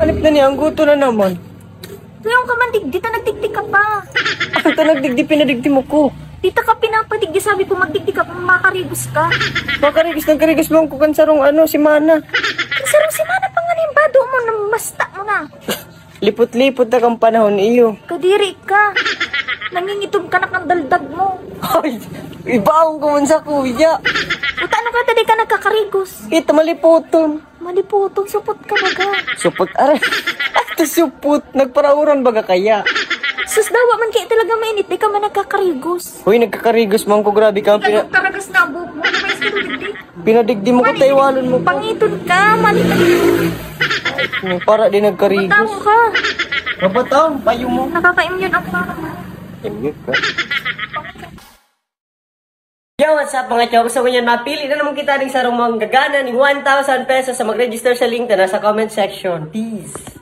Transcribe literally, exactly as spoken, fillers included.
Hanip na niya, ang guto na naman. Ngayon ka man digdi, ta nagdigdi ka pa. Ang tanagdigdi, pinadigdi mo ko. Di ta ka pinapadigdi, sabi ko magdigdi ka kung makarigos ka. Makarigos, nagkarigos mo ko kan sarong ano, semana. Ang sarong semana pa nga na yung bado mo, namasta mo na. Lipot-lipot na kang panahon iyo. Kadiri ka. Nangingitom ka na kang daldag mo. Ay, ibaon ko man sa kuya. Puta, ano ka, di ka nagkakarigos? Ito, maliputon. Maliputon, supot ka baga. Supot, aray. Ito supot. Nagparauran baga kaya? Sus, dawa man kaya talaga mainit, di ka man nagkakarigos. Uy, nagkakarigos man ko, grabe ka. Pina- Karagas na buhok mo, ano ba yung sinunod di? Pinadigdi mo ko, taiwalon mo ko. Pangiton ka, mali ka. Para di nagkarigos. Tao ka. Mabataw, payo mo. Nakaka-immune ako. Immune ka. Yo, what's up mga chong? So ngayon, mapili na naman kita ng sarong manggagana ng one thousand pesos sa mag-register sa link na nasa comment section. Peace!